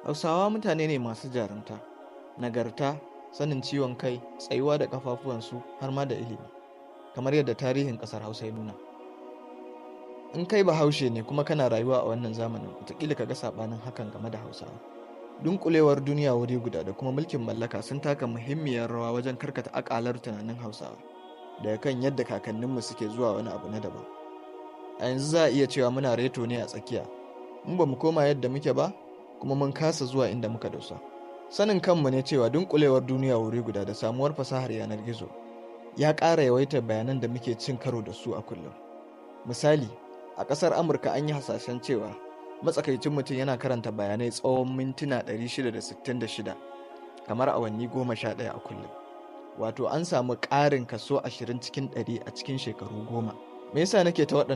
Hausawa mutane ne masu jarumta, nagarta, sanin ciwon kai, tsayuwa da ƙafafuwansu, har ma da ilimi, kamar yadda tarihin ƙasar Hausa ya nuna. In kai Bahaushe ne kuma kana rayuwa a wannan zamanin, wataƙila ka ga saɓanin hakan game da Hausawa. Dunƙulewar duniya wuri guda da kuma mulkin mallaka sun taka muhimmiyar rawa wajen karkata akalar tunanin Hausawa daga kan yadda kakanninmu suke zuwa wani abu na daban. A yanzu za a iya cewa muna reto ne a tsakiya, mu ba mu koma yadda muke ba, kuma mun kasa zuwa inda muka dosa. Sanin kanmu ne cewa dunƙulewar duniya wuri guda da samuwar fasahar yanar gizo ya ƙara yawaitar bayanan da muke cin karo da su a kullum. Misali, a ƙasar Amurka an yi hasashen cewa matsakaicin mutum yana karanta bayanai tsawon mintuna 666, kamar awanni 11 a kullum. Wato an samu ƙarin kaso 20% a cikin shekaru 10. Me yasa nake ta waɗannan